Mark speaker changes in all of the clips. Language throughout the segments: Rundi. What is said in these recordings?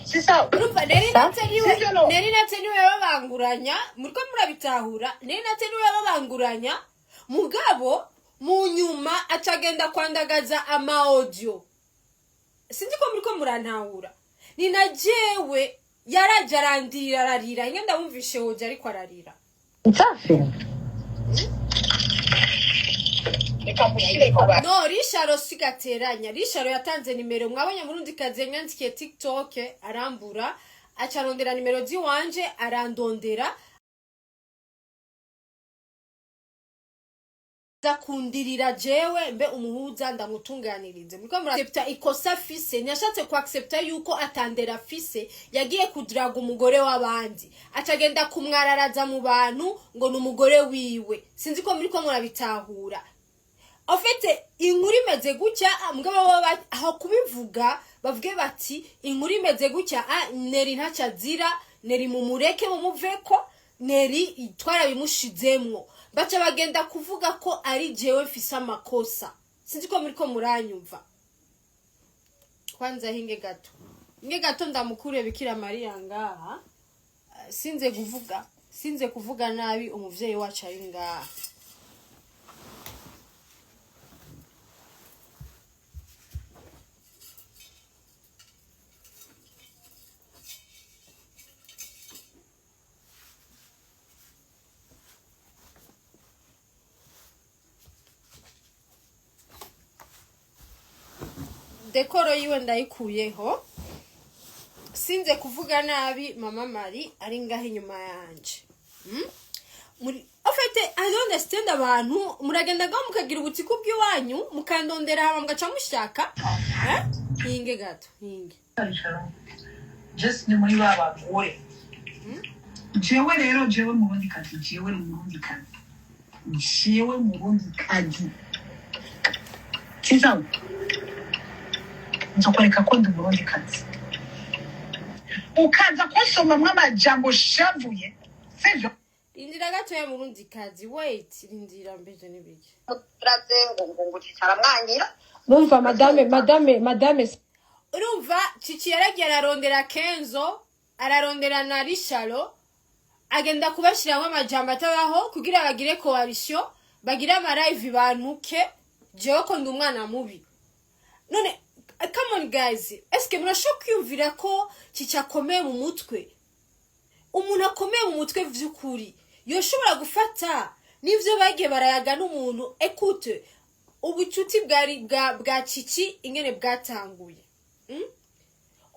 Speaker 1: Si sawa.
Speaker 2: Urumva Neri Nate niwe.
Speaker 1: Sivyo no?
Speaker 2: Neri Nate niwe yababanguranya. Muriko murabitahura? Neri Nate niwe yababanguranya, mugabo mu nyuma acagenda kwandagaza ama audio. Sinzi ko muriko murantahura. Ni na jewe yaraje arandira, ararira inge, ndamwumvishe hoje ariko ararira.
Speaker 1: Safi, reka mushireko ba.
Speaker 2: No, Risharo sigateranya. Risharo yatanze nimero. Mwabonye murundi kazi yanyandikiye TikTok, arambura, acarondera nimero ziwanje, arandondera, aza kundirira jewe mbe umuhuza ndamutunganirize. Muriko muraccepta ikosa afise? Ntiyashatse kuaccepta yuko atandera afise. Yagiye kudiraga umugore w'abandi, acagenda kumwararaza mu bantu ngo ni umugore wiwe. Sinzi ko muriko murabitahura. En fait, inkuru imeze gutya. Mugabo bo aho kubivuga bavuge bati inkuru imeze gutya, Neri ntacyo azira, Neri mumureke, mumuveko, Neri twarabimushizemwo, baca bagenda kuvuga ko ari jewe mfise amakosa. Sinzi ko muriko muranyumva. Kwanza hinge gato, hinge gato, ndamukure Bikira Mariya ngaha. Sinze kuvuga nabi umuvyeyi wacu ari ngaha. Décor yiwe ndayikuyeho. Sinze kuvuga nabi mama Mari ari ngaho inyuma yanje. Muri en fait, I don't understand abantu. Muragenda ngaho mukagira ubutiku bw'iwanyu, mukandondera, hama mugaca mushaka, eh? Hinge gato, hinge.
Speaker 3: Just ni muri ba bagore. Jewe rero, jewe murundi kazi, jewe murundi kazi, jewe murundi kazi, sisawa, nzokwereka ko ndi umurundi kazi. Ukaza kunsomamwo amajambo shavuye, sivyo?
Speaker 2: Rindira gatoya, murundi kazi, wait, rindira mbeje n'ibiki.
Speaker 1: Muraze ngo cicara mwangira.
Speaker 4: Numva madame.
Speaker 2: Urumva Cici yaragiye ararondera Kenzo, ararondera na Risharo, agenda kubashyiramo amajambo atabaho kugira bagire coalition, bagire ama live, bantuke jewe ko ndi umwana mubi. None come on guys, eske murashobora kwiyumvira ko Cici akomeye mu mutwe? Umuntu akomeye mu mutwe vy'ukuri yoshobora gufata n'ivyo bagiye barayaga n'umuntu? Écoute, ubucuti bwari bwa Cici ingene bwatanguye,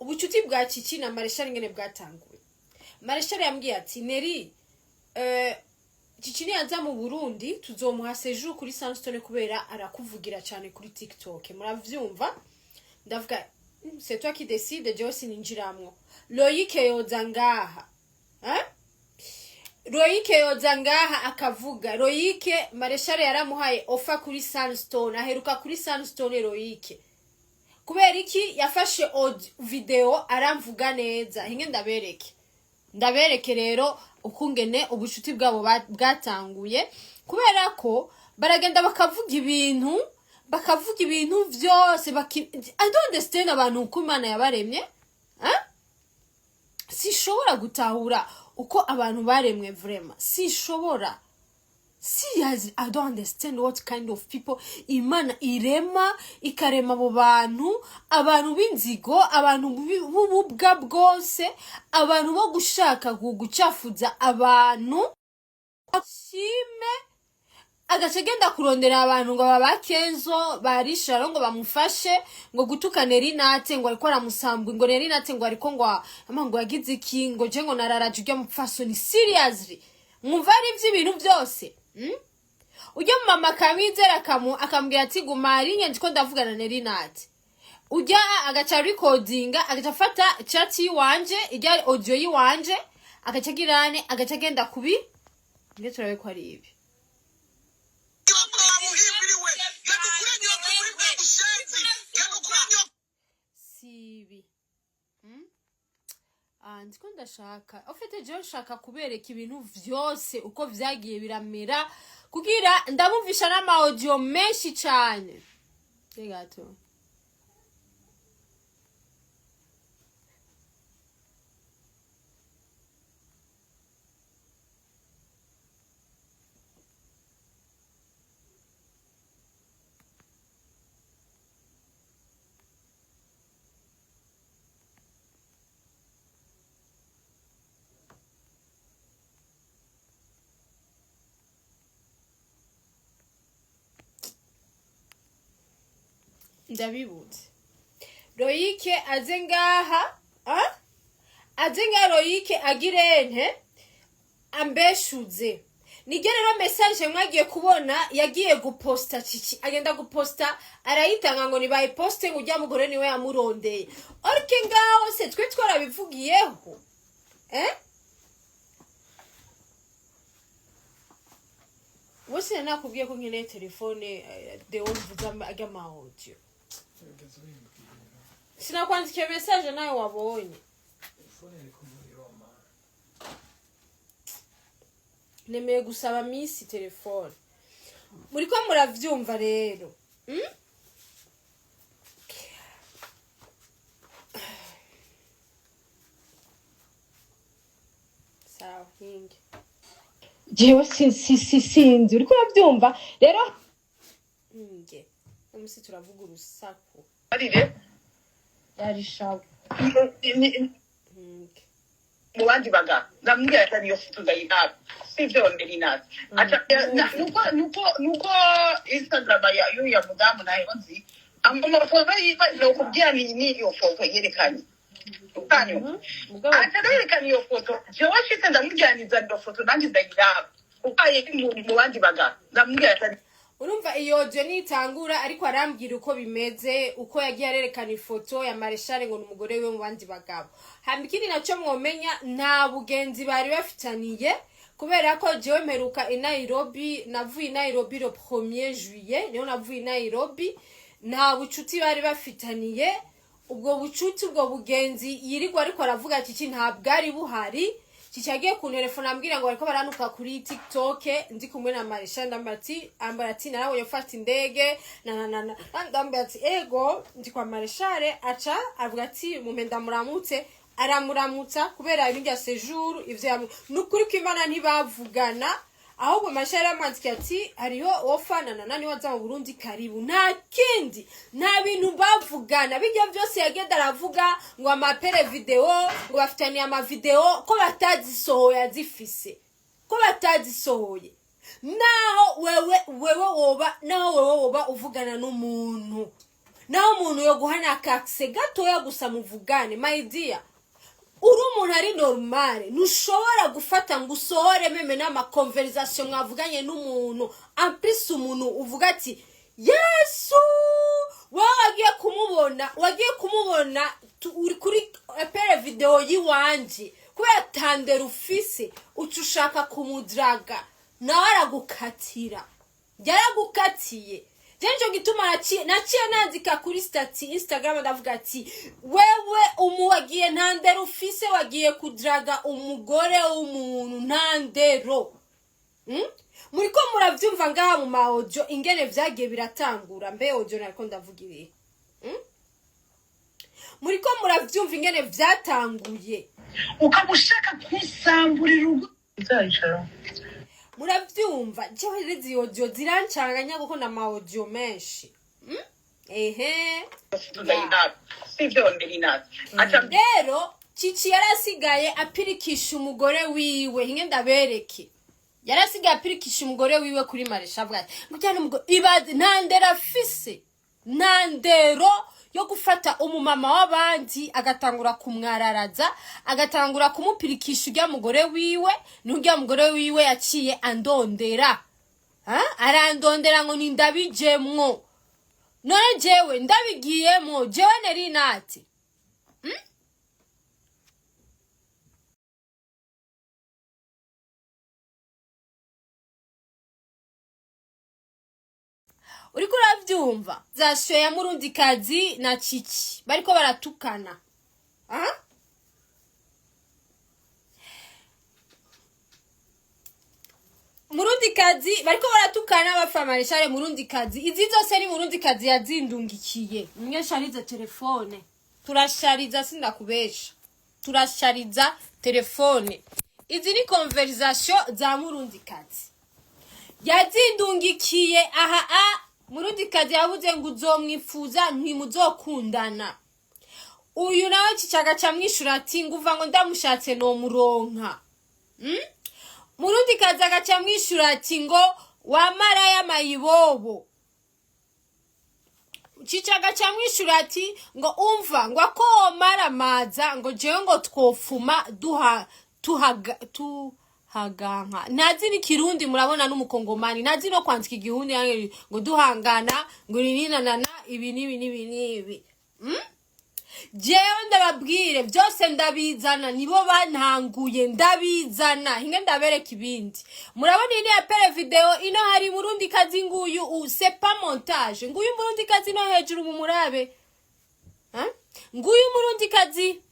Speaker 2: Ubucuti bwa Cici na Mareshal ingene bwatanguye, Mareshal yambwiye ati: "Neri, Cici niyaza mu Burundi tuzomuha séjour kuri Sunstone kubera arakuvugira cyane kuri TikTok." Muravyumva? Ndavuga: "C'est toi qui décide, jewe sininjiramwo." Loïc yoza ngaha, eh? Loïc yoza ngaha akavuga. Loïc, Mareshal yaramuhaye offer kuri Sunstone, aheruka kuri Sunstone. Loïc kubera iki yafashe video aramvuga neza? Hinge ndabereke, ndabereke rero ukungene ubucuti bwabo bwatanguye, kubera ko baragenda bakavuga ibintu, bakavuga ibintu vyose I don't understand abantu uko Imana yabaremye, eh? Sishobora gutahura uko abantu baremwe, vraiment sishobora. Seriously, I don't understand what kind of people Imana irema, ikarema abo bantu, abantu b'inzigo, abantu b'ububwa bwose, abantu bo gushaka gucafuza abantu. Shime agaca agenda kurondera abantu ngo baba Kenzo, ba Risharo, ngo bamufashe ngo gutuka Nerinate, ngo ariko aramusambwa, ngo Nerinate ngo ariko ngo ama ngo yagize iki, ngo je ngo nararaje urya mupfasoni. Seriously, mwumva ari ivy'ibintu byose, Ujya mu mama akamwizera, akambwira ati: "Guma arinye, ndiko ndavugana Nerinate." Ujya agaca recordinga, agaca afata chat yiwanje, ijya audio yiwanje, agaca agirane, agaca agenda kubi nge. Turabe ko ari ibi.
Speaker 5: Wamuhimbiliwe, genda ukure nyoko muri bwa bushenzi, genda ukure nyoko.
Speaker 2: Sibi, Ah, ndiko ndashaka, au fait jewe nshaka kubereka ibintu vyose uko vyagiye biramera, kugira ndabumvisha n'ama audio menshi cane. Gato. Ndabibutse, Royike aze ngaha, ah? Aze ngaha Royike agirente ambeshuze. Niryo rero message mwagiye kubona yagiye guposta. Cici agenda guposta, arayitanga ngo nibayiposte, ngo ujya mugore niwe yamurondeye. Orike ngaho se twe twarabivugiyeho, eh? Wese nakubwiye ko nkeneye telefone, deo mvuze ajya audio. Sinakwandikiye message nawe wabonye? Nemeye gusaba misi telefone. Muriko muravyumva rero, Sawa, hinge.
Speaker 4: Jewe sinzi, uriko urabyumva rero.
Speaker 2: Hinge, umunsi turavuga urusaku.
Speaker 1: Arire.
Speaker 4: Yarishawe.
Speaker 2: Hinge.
Speaker 1: Mu bandi bagabo ndamubwira ati niyo foto ndayihabwa, sivyo Merinati? Aca nuko Instagram ya y'uriya mudamu nayo nzi amafoto yiwe, nokubwira ni iyo foto yerekanye ubwanyu.
Speaker 2: Mugabo
Speaker 1: aca arerekana iyo foto, jewe ashitse ndamubwira nizana iyo foto nanjye ndayiraba ubaye mu bandi bagabo, ndamubwira ati
Speaker 2: Urumva iyo audio nitangura, ariko arambwira uko bimeze, uko yagiye arerekana ifoto ya Mareshale ngo ni umugore wiwe mu bandi bagabo. Hama ikindi nacyo mwomenya, nta bugenzi bari bafitaniye, kubera ko jewe mperuka i Nairobi, navuye i Nairobi le 1er juillet, niho navuye i Nairobi. Nta bucuti bari bafitaniye. Ubwo bucuti, ubwo bugenzi yirirwa ariko aravuga Cici, nta bwari buhari. Cici agiye kuntelefona ambwira ngo bariko baranuka kuri TikTok ndi kumwe na Marisha. Ndambara ati, ambara ati narabonye mfata indege na na na na. Ndambara ati ego, ndi kwa Marishare. Aca avuga ati mumpe ndamuramutse. Aramuramutsa kubera ibindi ya séjour ivyo nukuri ko Imana ntibavugana. Ahubwo Marishare yaramwandikiye ati hariho ofana na nani waza mu Burundi, karibu. Nta kindi, nta bintu bavugana. Bijya byose yagenda aravuga ngo amapere video, ngo bafitaniye amavideo, ko batazisohoye, azifise, ko batazisohoye. Naho wewe woba, naho wewe woba uvugana n'umuntu, naho umuntu yo guhana akakse gatoya gusa muvugane, my dear, uri umuntu ari normale, ntushobora gufata ngo usohore même n'amaconversation mwavuganye n'umuntu. En plus umuntu uvuga ati Yesu, wowe wagiye kumubona uri kuri appel vidéo y'iwanje, kubera tandera ufise uca ushaka kumudaraga, nawe aragukatira, yaragukatiye. Nico gituma naciye nandika kuri statut Instagram, ndavuga ati wewe umu wagiye, nta ndero ufise, wagiye kudaraga umugore w'umuntu, nta ndero. Muriko muravyumva ngaha mu ma audio ingene vyagiye biratangura. Mbe audio nariko ndavuga ibihe? Muriko muravyumva ingene vyatanguye.
Speaker 3: Ukaba ushaka kusamburira urugo.
Speaker 2: Muravyumva? Jewe rero izi audio zirancanganya kuko na ma audio menshi. Ehe.
Speaker 1: Ndayihabwa, sivyo Merinati? Aca
Speaker 2: Rero Cici yarasigaye apirikisha umugore wiwe. Hinge ndabereke, yarasigaye apirikisha umugore wiwe kuri Marisha, avuga ati ngo ujyane umugore. Ibaze, nta ndero afise, nta ndero yo gufata umumama w'abandi agatangura kumwararaza, agatangura kumupirikisha ujya mugore wiwe. N'ujya mugore wiwe yaciye andondera. Ha? Arandondera ngo nindabijemwo. None jewe ndabigiyemwo, jewe nari nati uriko uravyumva za show ya Murundikazi na Cici bariko baratukana. Ah? Murundikazi bariko baratukana bapfa Mareshale Murundikazi. Izi zose ni Murundikazi yazindungikiye. Mwe shariza telefone, turashariza, sindakubesha, turashariza telefone. Izi ni conversation za Murundikazi yazindungikiye. Aha a Murundikazi yabuze ngo uzomwifuza, ntimuzokundana. Uyu nawe Cicaga camwishura ati nguva ngo ndamushatse nomuronka. Murundikazi agaca mwishura ati ngo wamara y'amayibobo. Cici agaca amwishura ati ngo umva, ngo ako womaramaza, ngo jewe ngo twofuma duha tuhaga tuhaganka. Ntazi n'ikirundi, murabona n'umukongomani ntazi no kwandika igihundi, ngo duhangana, ngo nininanana, ibi n'ibi n'ibi n'ibi. Jewe ndababwire, byose ndabizana, nibo bantanguye, ndabizana. Hinge ndabereka ibindi. Murabona iyi ni appel vidéo. Ino hari murundi kazi nguyu, c'est pas montage. Nguyu murundi kazi no hejuru mu murabe. Hein? Nguyu murundi kazi,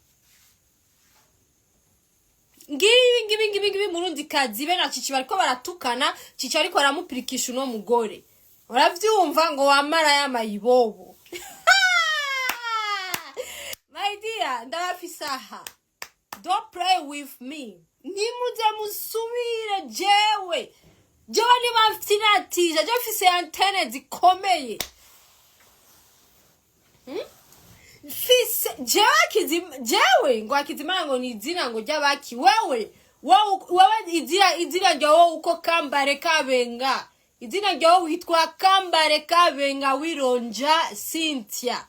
Speaker 2: ngibi ngibi ngibi ngibi. Murundi kazi be na Cici bariko baratukana. Cici ariko aramupirikisha uno mugore, uravyumva, ngo wamara y'amayibobo. My dear, ndabafise aha. Don't play with me. Ntimuze musubire. Jewe niba mfinatije, jewe mfise antene zikomeye. Mfise jewe jewe ngo Akizimana, ngo ni izina ngo ry'abaki. Wewe izina ryawe uko Kambare Kabenga, izina ryawe witwa Kambare Kabenga Wironja Cynthia.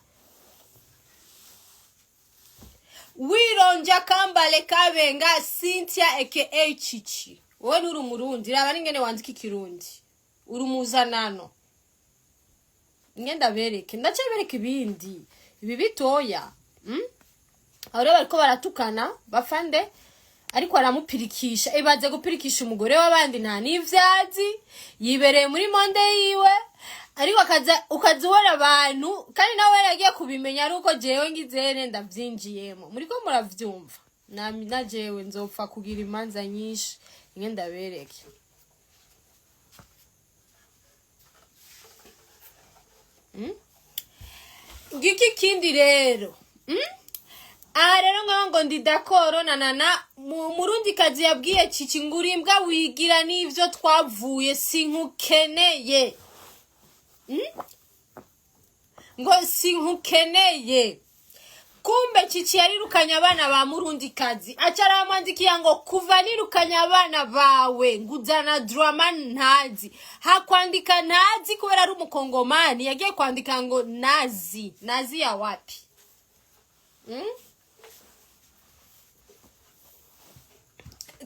Speaker 2: Wironja Kambale Kabenga Cynthia aka Chichi. Wowe nturi umurundi, raba n'ingene wandika ikirundi, uri umuzanano. Nge ndabereke, ndacabereka ibindi, ibi bitoya. Aho rero bariko baratukana bafande, ariko aramupirikisha. Ibaze gupirikisha umugore w'abandi, nta n'ivyazi, yibereye muri monde yiwe, ariko akaza ukaza ubona abantu. Kandi nawe yaragiye kubimenya ari uko jewe ngizene ndavyinjiyemo. Muriko muravyumva, na jewe nzopfa kugira imanza nyinshi. Nge ndabereke. Ngiki kindi rero. Aha rero ngo ndi d'accord na mu murundi kazi yabwiye Cici ngo uri imbwa wigira n'ivyo twavuye, sinkukeneye. Ngo sinkukeneye. Kumbe Cici yarirukanye abana ba murundi kazi, aca aramwandikiye ngo kuva nirukanye abana bawe nguzana drama ntazi. Hakwandika ntazi kubera ari umukongomani, yagiye kwandika ngo nazi. Nazi ya wapi?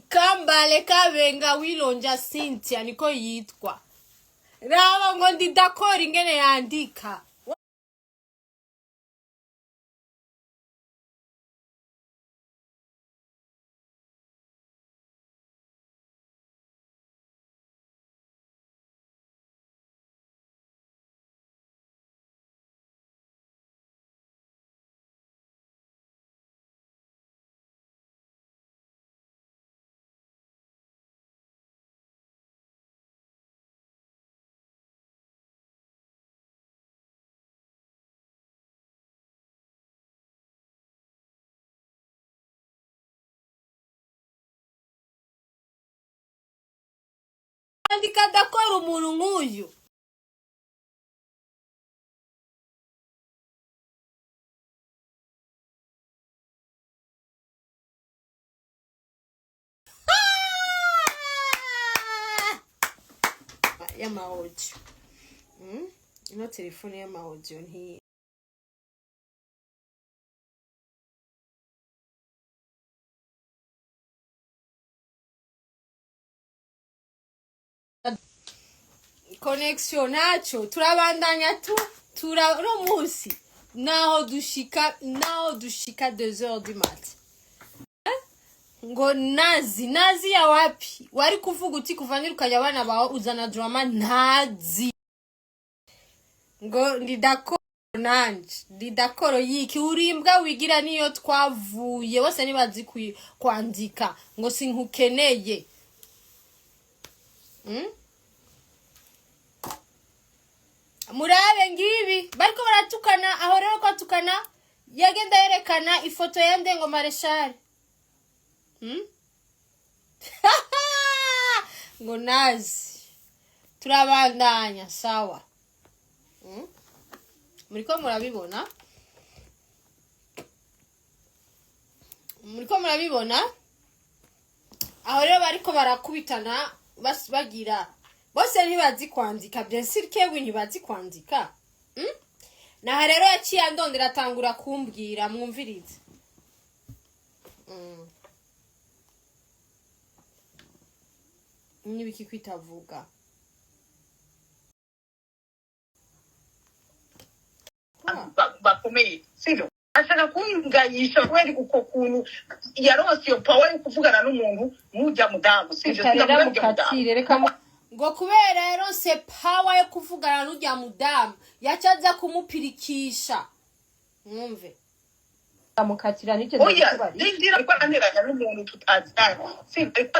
Speaker 2: Kambale Kabenga Wilonja Cynthia niko yitwa. Raba ngo ndi d'accord ingene yandika. Andika d'accord umuntu nk'uyu. Y'ama audio. Ino telefone y'ama audio nti connexion naco. Turabandanya tu tura uno munsi naho dushika 2 heures du mat. Ngo nazi. Nazi ya wapi? Wari kuvuga uti kuva nirukanye abana bawe uzana drama ntazi. Ngo ndi d'accord nanje. Ndi d'accord yiki? Uri imbwa wigira niyo twavuye. Bose ntibazi kwandika ngo sinkukeneye. Murabe ngibi bariko baratukana. Aho rero kwatukana, yagenda yerekana ifoto ya Ndengo Mareshal. Ngo nazi. Turabandanya, sawa. Muriko murabibona, muriko murabibona. Aho rero bariko barakubitana, bagira bose ntibazi kwandika, bien sûr kewe ntibazi kwandika. Naha rero yaciye andondera, atangura kumbwira. Mwumvirize. N'ibiki kwitavuga?
Speaker 1: Bakomeye, sivyo? Ashaka kungayisha kubera uko kuntu yaronse iyo power yo kuvugana n'umuntu n'ujya mudamu, sivyo?
Speaker 4: Reka rero
Speaker 1: Sindavuga n'ujya mudamu.
Speaker 4: mukatire, reka
Speaker 2: Ngo kubera yaronse power yo kuvugana n'urya mudamu, yaca aza kumupirikisha. Mwumve.
Speaker 4: Mukatira nigeze
Speaker 1: Oya.
Speaker 4: kukubarira.
Speaker 1: Ndinjira, ariko aranteranya n'umuntu tutaziranye, sivyo? Ariko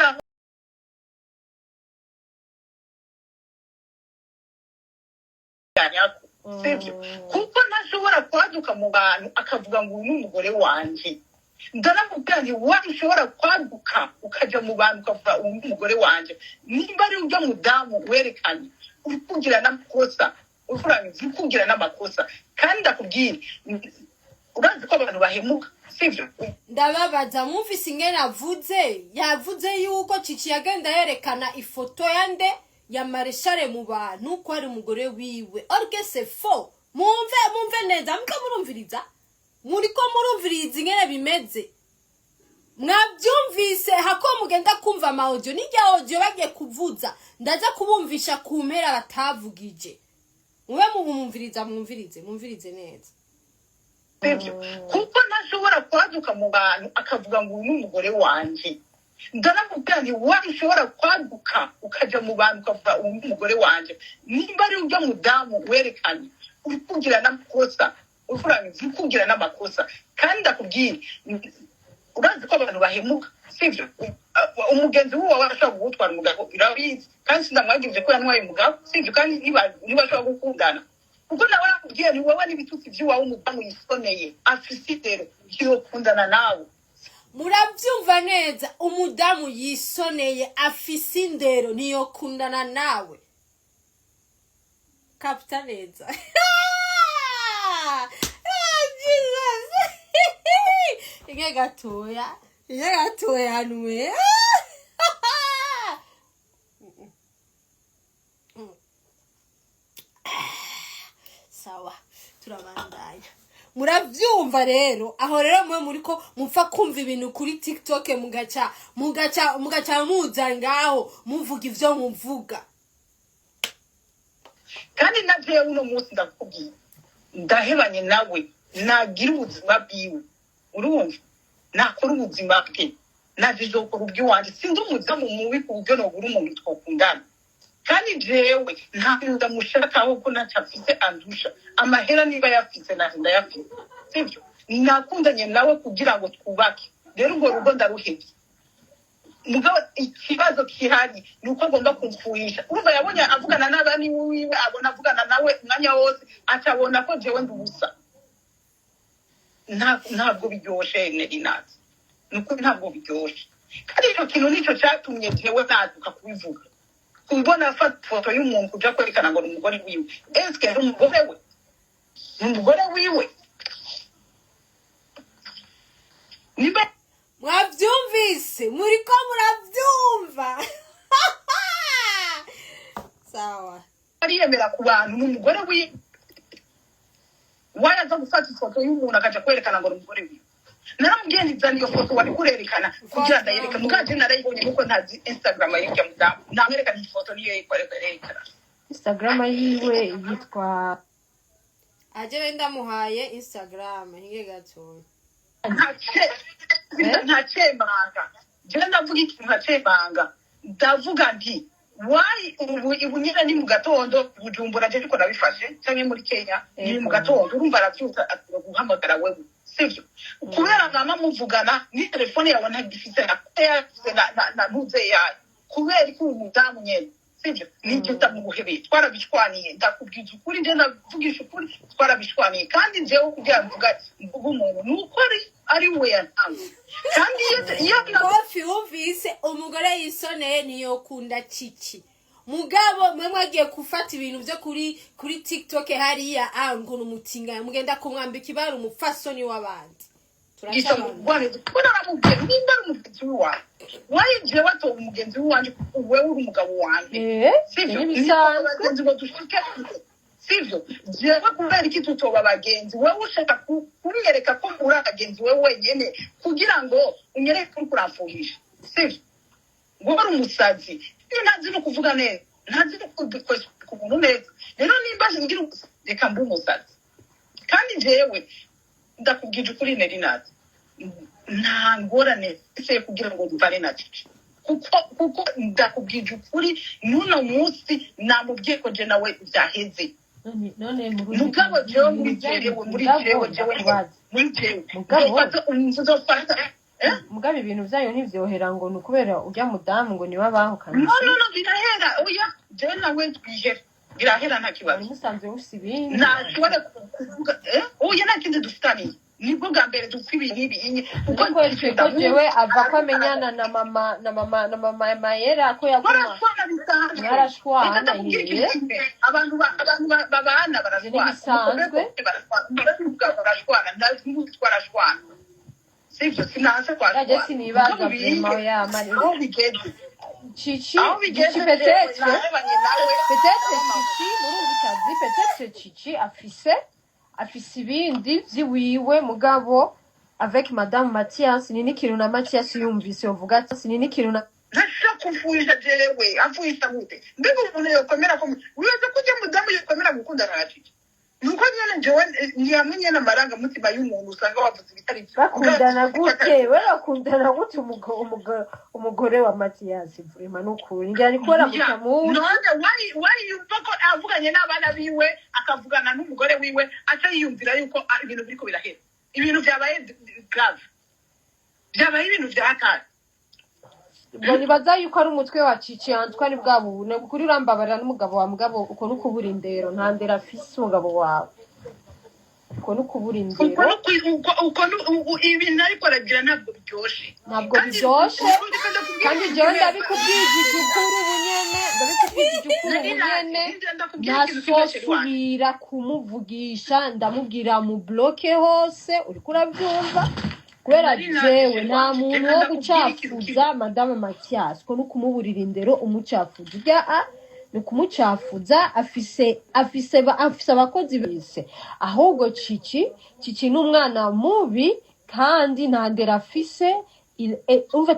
Speaker 1: aranyako, sivyo? Kuko ntashobora kwaduka mu bantu akavuga ngo uyu ni umugore wanje. Ndaramubwira nti wari ushobora kwaduka ukaja mu bantu ukavuga uyu ni umugore wanje, nimba ari ujya mudamu werekanye, uri kugira n'amakosa, uri kugira n'amakosa. Kandi ndakubwira, urazi ko abantu bahemuka, sivyo?
Speaker 2: Ndababaza, mwumvise ingene avuze? Yavuze yuko Cici yagenda yerekana ifoto ya nde, ya Mareshare, mu bantu ko ari umugore wiwe. Or que c'est faux. Mwumve, mwumve neza. Muko murumviriza, muriko murumviriza ingene bimeze. Mwabyumvise? Hako mugenda kumva ama audio, n'irya audio bagiye kuvuza, ndaza kubumvisha ku mpera batavugije. Mube mubumviriza, mwumvirize, mwumvirize neza.
Speaker 1: Sivyo? Kuko ntashobora kwaduka mu bantu akavuga ngo uyu ni umugore wanje. Ndaramubwira nti wari ushobora kwaduka ukaja mu bantu ukavuga uyu ni umugore wanje, nimba ari ujya mudamu werekanye, uri kugira n'amakosa, uri kugira n'amakosa. Kandi ndakubwira, urazi ko abantu bahemuka, sivyo? Umugenzi w'uwawe arashobora kugutwara umugabo, urabizi. Kandi sindamwagirije ko yantwaye umugabo, sivyo? Kandi niba ashobora gukundana, kuko nawe arakubwiye ni wowe n'ibitutsi by'iwawe, umudamu yisoneye afise indero yokundana nawe.
Speaker 2: Murabyumva neza? Umudamu yisoneye afise indero ntiyokundana nawe. Kapita neza. Ah, Jesus! Inge gatoya, inge gatoya nwe. Sawa, turabandanya. Murabyumva rero? Aho rero mwe muriko mupfa kumva ibintu kuri TikTok, mugaca muza ngaho muvuga ivyo muvuga.
Speaker 1: Kandi na jewe uno munsi ndakubwiye, ndahebanye nawe, nagira ubuzima bwiwe, urumva, nakora ubuzima bwe, naje izokora ubw'iwanje. Sinzi umudamu mubi ku buryo nobura umuntu twokundana. Kandi jewe nta bintu ndamushakaho, ko ntaco afise andusha. Amahera niba yafise, naje ndayafise, sivyo? Nakundanye nawe kugira ngo twubake, rero urwo rugo ndaruhevye. Mugabo ikibazo kihari ni uko agomba kumfuhisha. Urumva, yabonye avugana n'abandi wiwe, abona avugana nawe umwanya wose, acabona ko jewe ndi ubusa. Ntabwo biryoshe, Nerinati, nuko ntabwo biryoshe. Kandi icyo kintu nicyo cyatumye jewe naduka kubivuga, kubona afata ifoto y'umuntu kuja kwerekana ngo ni umugore wiwe. Eske ni umugore we? Ni umugore wiwe niba
Speaker 2: Mwabyumvise? Muriko murabyumva? Sawa.
Speaker 1: Ariyemera ku bantu ni umugore wiwe, waraza gufata ifoto y'umuntu akaja kwerekana ngo ni umugore wiwe. Naramubwiye nti zana iyo foto wari kurerekana kugira ndayereka. Mugaje narayibonye, kuko ntazi Instagram y'urya mudamu. Namwerekana ifoto niyo yerekana.
Speaker 4: Instagram yiwe yitwa
Speaker 2: Aje ndamuhaye Instagram, hinge gatoya.
Speaker 1: Nta cemanga. Jewe ndavuga ikintu nka cemanga, ndavuga nti why ubu nyine ni mu gatondo Bujumbura, je ariko nabifashe canke muri Kenya ni mu gatondo. Urumva, aravyuka akwiye guhamagara wewe, sivyo? Kubera mama muvugana ni telefone yawe ntagifise na yafise na ntuze yayo, kubera ko uyu mudamu nyene, sivyo, nibyo ndamuguhebeye. Twarabishwaniye, ndakubwiza ukuri, nje ndavugisha ukuri, twarabishwaniye. Kandi jewe kugira mvuga mvuga umuntu ni uko ari we yantanze. Kandi iyo
Speaker 2: Kofi, wumvise? Umugore yisoneye ntiyokunda Cici. Mugabo mwe mwagiye gufata ibintu byo kuri TikTok hariya, ngo ni umutinganyi, mugenda kumwambika ibara umupfasoni w'abandi.
Speaker 1: Gisha mugwaneza, kuko naramubwiye nimba ari umugenzi wiwawe, wayi jewe atoba umugenzi wiwanje, wewe uri umugabo wanje,
Speaker 4: Eh,
Speaker 1: sivyo?
Speaker 4: n'ibisanzwe.
Speaker 1: Abagenzi ngo dushike, Sivyo? Jewe kubera iki tutoba abagenzi? Wewe ushaka kunyereka ko uri abagenzi wewe wenyene kugira ngo unyereke ko uriko uramfuhisha, sivyo? Ngo uri umusazi, iyo ntazi no kuvuga neza, ntazi no ku muntu neza. Rero nimba ngira umusazi, reka mbe umusazi. Kandi jewe ndakubwije ukuri, Nelly Nat, nta ngorane se kugira ngo mvane na Cici, kuko ndakubwije ukuri, n'uno munsi namubwiye ko je nawe byaheze.
Speaker 4: None
Speaker 1: Mugabo jewe muri jewe, muri jewe, jewe muri jewe
Speaker 4: Mugabo.
Speaker 1: nzofata, eh?
Speaker 4: Mugabo ibintu byayo ntivyohera ngo ni ukubera urya mudamu ngo niwe abahukanye.
Speaker 1: No, birahera. Oya, jewe nawe twihera, birahera, nta kibazo.
Speaker 4: Wari musanzwe mufise ibindi?
Speaker 1: Ntashobora kuvuga, eh? Oya, nta kindi dufitaniye, nibwo bwa mbere dupfa ibintu ibi kuko
Speaker 4: Ariko ko jewe ava ko amenyana na mama Mayera ko yaguma
Speaker 1: Barashwana bisanzwe.
Speaker 4: Mwarashwana,
Speaker 1: Reka ndakubwira ikintu
Speaker 4: ye.
Speaker 1: kimwe. Abantu babana barashwana.
Speaker 4: Ntibisanzwe.
Speaker 1: Barashwana, umugabo barashwana, n'ubu twarashwana, sivyo? Sinanse
Speaker 4: Yaje
Speaker 1: twashwana.
Speaker 4: sinibaza
Speaker 1: Mugabo
Speaker 4: vraiment ya mari
Speaker 1: aho bigeze,
Speaker 4: Cici
Speaker 1: aho bigeze,
Speaker 4: Cici peut-être
Speaker 1: narebanye nawe.
Speaker 4: Peut-être Cici murumvikazi, peut-être Cici afise ibindi vyiwiwe, mugabo avec madame Mathias ni n'ikintu na Mathias yumvise yovuga ati ni n'ikintu na
Speaker 1: Ntashobora kumfuhisha jewe. Amfuhisha gute? Mbega umuntu yokomera ko wibaza ko ujya mudamu yokomera gukundana na Cici? Nuko nyene jewe ni hamwe nyene amarangamutima y'umuntu usanga wavuze ibitari byo.
Speaker 4: Bakundana gute? We bakundana gute umugore wa Mathias? Vraiment, nukuri ngira ni kubera mutamuzi.
Speaker 1: None wari yumva ko avuganye n'abana biwe, akavugana n'umugore wiwe, aca yiyumvira yuko ibintu biriko birahera, ibintu vyabaye grave, vyabaye ibintu vya hatari.
Speaker 4: Ngo nibaza yuko ari umutwe wa Cici Antoine bwa buntu kuri urambabarira n'umugabo wa mugabo, uko nukubura indero, nta ndero afise umugabo wawe, uko nukubura
Speaker 1: Uko
Speaker 4: indero.
Speaker 1: Uko ibintu ariko aragira ntabwo biryoshe.
Speaker 4: Ntabwo
Speaker 1: Kandi
Speaker 4: biryoshe.
Speaker 1: ndiko ndakubwira
Speaker 4: Kandi
Speaker 1: ikintu
Speaker 4: jewe
Speaker 1: kimwe.
Speaker 4: Ndabikubwije ukuri ubunyene, ndabikubwije ukuri ubunyene.
Speaker 1: Ndakubwira ikintu kimwe, chéri wanje.
Speaker 4: Ntasosubira kumuvugisha, ndamubwira mu bloque hose, uriko urabyumva? Kubera
Speaker 1: Nari naje,
Speaker 4: jewe nta
Speaker 1: wanje.
Speaker 4: muntu
Speaker 1: Reka
Speaker 4: wo
Speaker 1: ndakubwira ikintu
Speaker 4: gucafuza madame Mathias, ko nukumuburira indero, umucafuza urya a ni ukumucafuza. Afise abakozi bise. Ahubwo Cici ni umwana mubi kandi nta ndero afise. Umva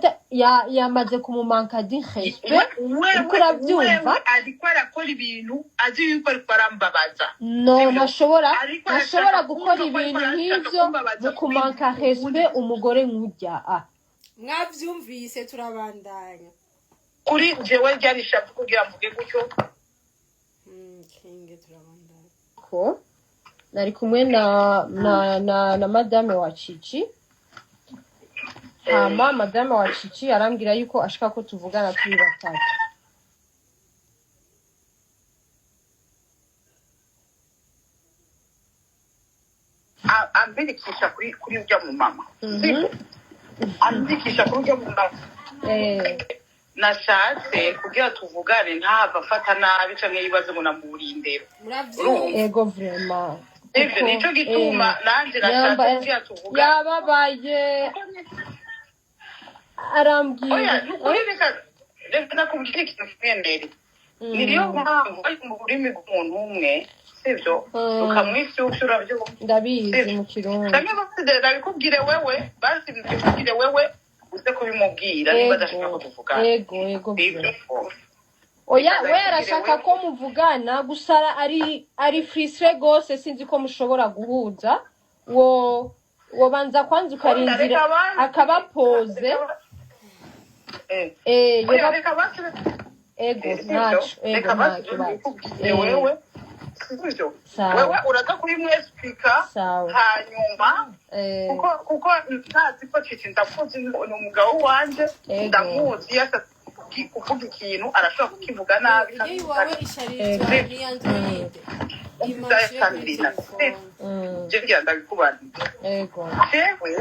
Speaker 4: yamaze kumumanka di respect.
Speaker 1: Wewe
Speaker 4: Uriko urabyumva?
Speaker 1: Wewe ariko arakora ibintu azi yuko ariko arambabaza.
Speaker 4: No.
Speaker 1: Sivyo?
Speaker 4: Ntashobora
Speaker 1: Ariko
Speaker 4: ntashobora
Speaker 1: arashaka
Speaker 4: gukora
Speaker 1: kumva ko ariko
Speaker 4: ibintu
Speaker 1: arashaka
Speaker 4: nk'ivyo
Speaker 1: kumbabaza
Speaker 4: mu kumanka
Speaker 1: kuri ubundi.
Speaker 4: respect umugore nk'urya a
Speaker 2: Mwavyumvise, turabandanya.
Speaker 1: Kuri jewe ryari ishavu kugira mvuge gutyo.
Speaker 2: Kinge, turabandanya.
Speaker 4: Ko nari kumwe na madame wa Cici, hama madame wa Cici arambwira yuko ashaka ko tuvugana turi batatu.
Speaker 1: Ambirikisha kuri urya mu mama, sibyo? Ambirikisha kuri urya mu mama. Nashatse kugira tuvugane ntahava afata nabi canke yibaze ngo namuburiye indero.
Speaker 2: Muravyumva?
Speaker 4: Ego, vraiment.
Speaker 1: Ivyo
Speaker 4: Kuko,
Speaker 1: nico gituma nanje nashatse kugira tuvugane.
Speaker 4: Yababaye, arambwira.
Speaker 1: Oya, nukuri, reka ndakubwira ikintu kimwe mbere. Niyo mpamvu bari mu rurimi rw'umuntu umwe, sivyo? Ukamwifyufya, uravyumva?
Speaker 4: Ndabizi, mu Kirundi.
Speaker 1: Canke basi ndabikubwire wewe, basi mbikubwire wewe uze kubimubwira niba adashaka ko tuvugana.
Speaker 4: Ego.
Speaker 1: Sivyo?
Speaker 4: Oya,
Speaker 1: Reka
Speaker 4: we
Speaker 1: ndabikubwire
Speaker 4: arashaka
Speaker 1: wewe.
Speaker 4: ko muvugana gusa ari frustré gose, sinzi ko mushobora guhuza. Wo wobanza kwanza ukarindira
Speaker 1: Reka basi.
Speaker 4: akabapoze.
Speaker 1: Oya,
Speaker 4: yoba
Speaker 1: reka basi.
Speaker 4: Ego.
Speaker 1: Sivyo?
Speaker 4: Ntaco, ego.
Speaker 1: Reka
Speaker 4: Nta
Speaker 1: basi
Speaker 4: kibazo.
Speaker 1: mbikubwire wewe, sivyo?
Speaker 4: Sawa.
Speaker 1: Wewe uraza kubimwesipika.
Speaker 4: Sawa.
Speaker 1: Hanyuma kuko ntazi ko Cici ndakuzi, ni umugabo wanje. Ndamuzi, iyo ashatse kuvuga ikintu arashobora kukivuga nabi.
Speaker 2: Iyo iwawe isharijwe ni Android, imanshire kuri telefone.
Speaker 1: Je ngira ndabikubarira. Jewe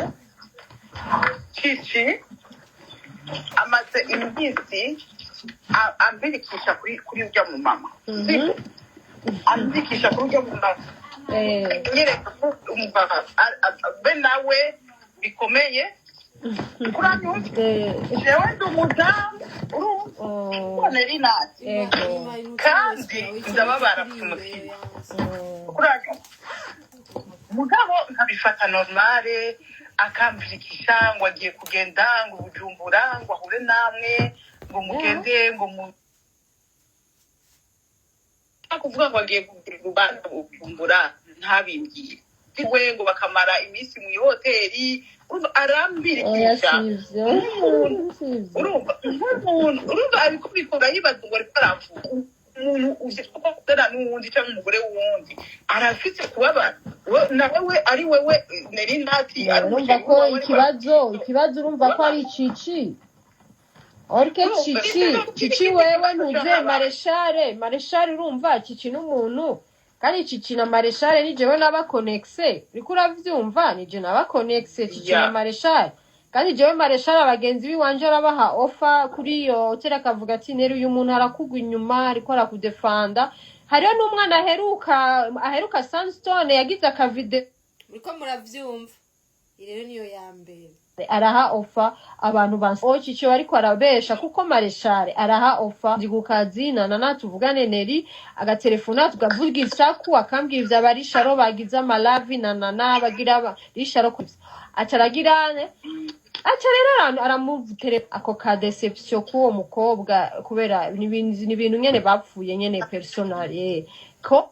Speaker 1: Cici amaze iminsi ambirikisha kuri urya mu mama, sibyo? Ambirikisha kuri urya mu mama, nyereka ko umva be nawe bikomeye. Uranyumva?
Speaker 4: Eh,
Speaker 1: Jewe ndi umudamu, urumva?
Speaker 4: oh,
Speaker 1: Neri Nati,
Speaker 4: ego.
Speaker 1: kandi ndababara ku mutima. Uranyumva? Mugabo nkabifata normale, akamvirikisha ngo agiye kugenda ngo Bujumbura, ngo ahure namwe, ngo mugende, ngo mu kuvuga ngo agiye kugira urubanza Bujumbura, ntabimbwiye we, ngo bakamara iminsi mu ihoteli. Urumva?
Speaker 4: Oya,
Speaker 1: Arambirikisha
Speaker 4: sivyo.
Speaker 1: nk'umuntu.
Speaker 4: Sivyo.
Speaker 1: Urumva, nk'umuntu, urumva, ariko bikora yibaza ngo ariko aravuga umuntu uzi ko akundana n'uwundi cyangwa umugore w'uwundi, arafite kubabara. Nawe we ari wewe Neri Nati, ari
Speaker 4: Urumva
Speaker 1: umuceri
Speaker 4: ko
Speaker 1: wawe ariko
Speaker 4: ikibazo, ikibazo urumva ko ari Cici orke.
Speaker 1: Urumva?
Speaker 4: Cici, Cici, wewe ntuze mareshare, mareshare. Urumva, Cici n'umuntu, kandi Cici na mareshare ni jewe nabakonekise. Uriko uravyumva? Ni je nabakonekise, Cici na mareshare. Kandi jewe mareshare abagenzi biwanje arabaha ofa kuri iyo hoteli, akavuga ati: "Neri, uyu muntu arakugwa inyuma, ariko arakudefanda." Hariho n'umwana aheruka Sunstone yagize akavide.
Speaker 2: Muriko muravyumva? Iyi rero niyo ya mbere.
Speaker 4: Araha ofa abantu ba o Cici ariko arabesha, kuko mareshare araha ofa. Ndi ku kazi nana, tuvugane Neri, agatelefona, tukavuga isaku, akambwira ivyo abarisharo bagize amalavi na nana bagira risharo, aca aragirane, aca rero aramutere ako ka déception k'uwo mukobwa, kubera ni ibintu nyene bapfuye nyene personal. Ko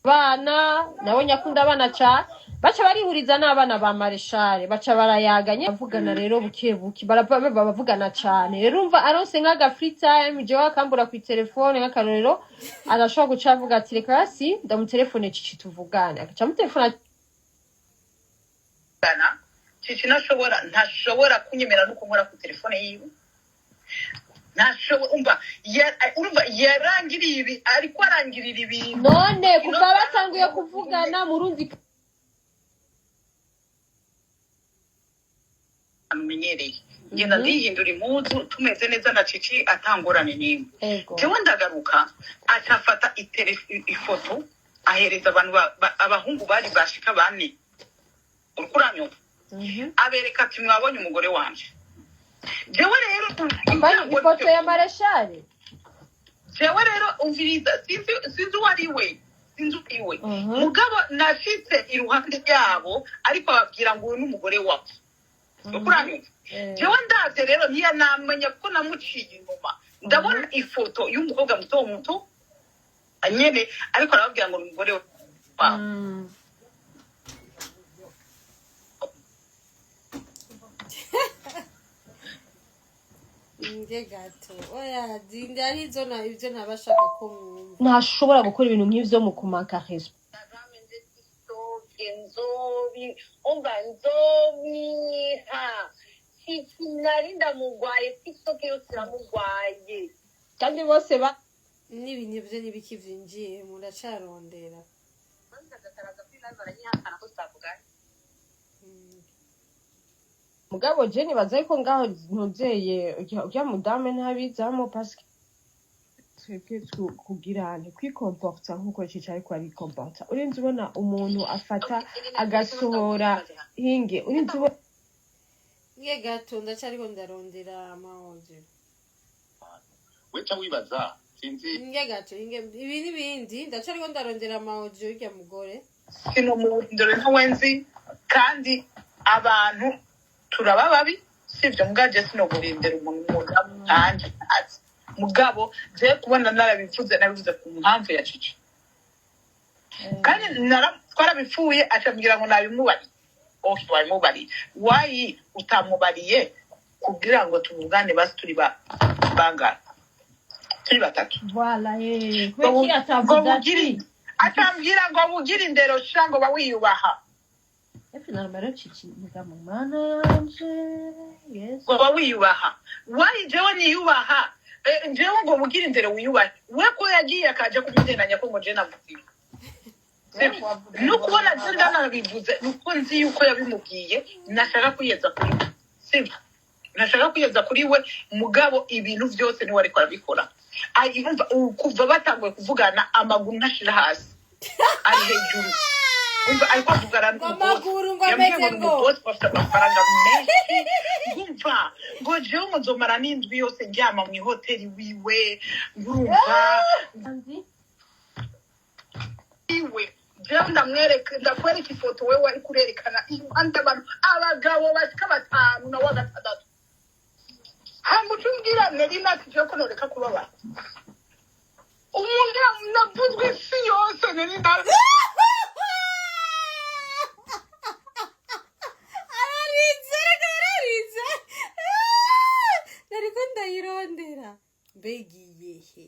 Speaker 4: bana nawe nyakunda abana cane, baca barihuriza n'abana ba mareshare, baca barayaganye, bavugana rero buke buke, baravugana cane. Rero umva, aronse nk'aga free time, jewe akambura ku telefone, nk'akarorero, arashobora guca avuga ati: "Reka hasi ndamutelefone Cici tuvugane." Agaca amutelefona.
Speaker 1: Gana Cici ntashobora kunyemera no kunkora ku telefone yiwe, ntashobora. Umva, urumva yarangiriye ibi, ariko arangirira ibintu.
Speaker 4: None kuva batanguye kuvugana, Murundi
Speaker 1: Amenyereye ngenda ndihindura impuzu, tumeze neza na Cici, atangorane n'imwe. Jewe ndagaruka, acafata ifoto ahereza abantu abahungu bari bashika bane. Uriko uranyumva?
Speaker 4: Mhm.
Speaker 1: Abereka ati: "Mwabonye umugore wanje?" Jewe rero
Speaker 4: Apana, ifoto ya mareshare?
Speaker 1: Jewe rero umviriza, sinzi uwo ari we, sinzi uwo ari we. Mugabo nashitse iruhande yabo, ariko ababwira ngo uyu ni umugore wawe. Uriko uranyumva?
Speaker 4: Eh.
Speaker 1: Jewe ndavye rero, ntiyanamenya kuko namuciye inyuma, ndabona ifoto y'umukobwa muto muto nyene, ariko arababwira ngo ni umugore wawe.
Speaker 2: Nge gato, oya, dinde arizo na ibyo ntabashaka ko mwumva.
Speaker 4: Ntashobora gukora ibintu nk'ivyo mu kumaka respect.
Speaker 6: Nzobi, umva, nzomwiha Cici, nari ndamugwaye, TikTok yose iramugwaye.
Speaker 4: Kandi bose ba
Speaker 2: N'ibintu byo n'ibiki vyinjiye, muracarondera.
Speaker 6: Baranyihakana ko tutavuganye.
Speaker 4: Mugabo je nibaza yuko ngaho ntuzeye urya mudame ntabizamo, parce que twebwe kugira ntikwikomporta nkuko Cici ariko arikomporta. Urinze ubona umuntu afata agasohora hinge, urinze ubona.
Speaker 2: Nge gato, ndacariko ndarondera ama audio.
Speaker 7: Weca wibaza, sinzi.
Speaker 2: Nge gato, inge ibi n'ibindi, ndacariko ndarondera ama audio y'urya mugore.
Speaker 1: Sinomurindire ntawenzi, kandi abantu turaba babi, sivyo? Mugabo sinoburindira umuntu umudamu nkanjye ntazi. Mugabo je kubona narabivuze, nabivuze ku mpamvu ya Cici, kandi twarabipfuye, acambwira ngo nabimubariye. Okay, wabimubariye, wayi utamubariye kugira ngo tuvugane? Basi turi bangana, turi batatu.
Speaker 4: Voilà, eh.
Speaker 1: Ngo
Speaker 4: Kuki
Speaker 1: ngo
Speaker 4: atavuze
Speaker 1: bugire
Speaker 4: ati
Speaker 1: atambwira ngo bugire indero sha, ngo bawiyubaha.
Speaker 4: Finalement rero Cici, mugabo mana yanje, Yesu.
Speaker 1: Ngo wiyubaha, wayi jewe niyubaha. Jewe ngo bugire indero, wiyubahe we, ko yagiye akaja kubiteranya ko ngo je navuze. No kubona je ndanabivuze, nuko nzi yuko yabimubwiye. Nashaka kwiyeza kuri we, sibyo? Nashaka kwiyeza kuri we, mugabo ibintu byose niwe ariko arabikora. Urumva, ubu kuva batanguye kuvugana, amaguru ntashira hasi, ari hejuru. Umva ariko avugana
Speaker 2: Ngo
Speaker 1: n'umubosi.
Speaker 2: amaguru ngo
Speaker 1: Yambwiye
Speaker 2: ameze
Speaker 1: ngo ni
Speaker 2: ngo
Speaker 1: umubosi bafite amafaranga menshi. Ngumva ngo jewe ngo nzomara n'indwi yose ndyama mu ihoteli wiwe. Ngurumva iwe jewe ndamwereka, ndakwereka ifoto wewe ari kurerekana impande abantu abagabo bashika batanu na wa gatandatu. Hama uca umbwira Neri nati jewe ko noreka kubabara umuntu navuzwe isi yose. Neri nati
Speaker 2: Ararinze, reka ararinze. Nariko ndayirondera. Mbega iyehe,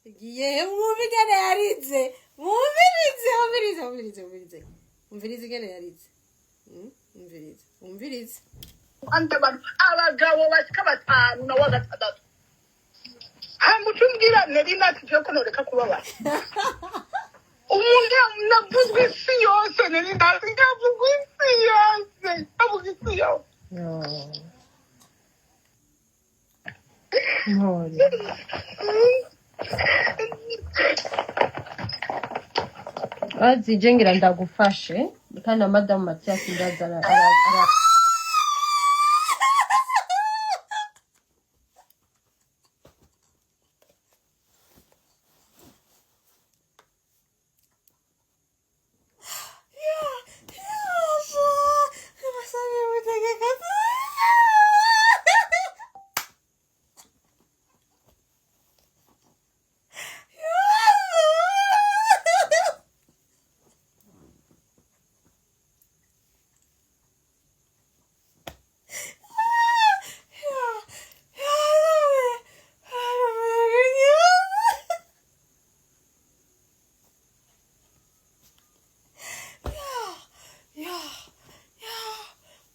Speaker 2: igiyehe? Mwumve ingene yarinze. Mwumvirize, mwumvirize, mwumvirize, mwumvirize, mwumvirize ingene yarinze. Mwumvirize, mwumvirize.
Speaker 1: Impande abantu abagabo bashika batanu na wa gatandatu. Hama uca umbwira Neri nati jewe ko noreka kubabara umuntu navuzwe isi yose. Neri nati ndavugwa isi yose, ndavuga isi yose.
Speaker 4: Ntore bazi je ngira ndagufashe kandi na madamu Mathias ndaza